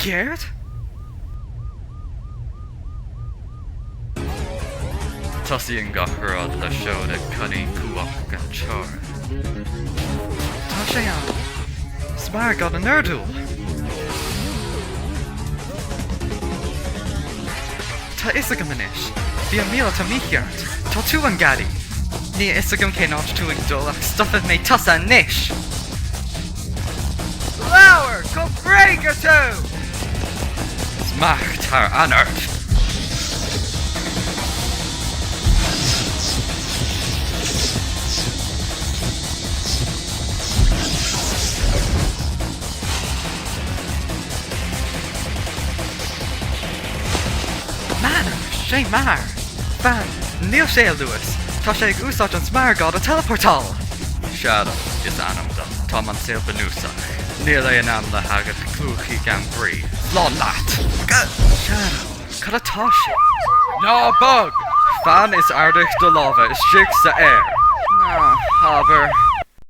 Céard? Tosaíonn gach rud le seod ag coinín cumhach gan teorainn. Tá sé an smaragad an-ordúil! Tá fhios agam anois! Bhí an míleata mícheart! Tá tú an gadaí! Níl a fhios agam cén áit tú ag dul ach stopfaidh mé tusa anois! Labhair go bréige tú! Smacht thar anord! M'anam, sé mar! Fan, níl sé a luas! Tá sé ag úsáid an smaragad a teileaportáil! Shadow is ainm dom. Táim an saol bunúsach. Níl aon am le haghaidh cluichí gan brí. Slán leat! Shadow, cad atá sin? Ná bog! Fan is ardaigh do lámha istigh sa aer! Ná habair.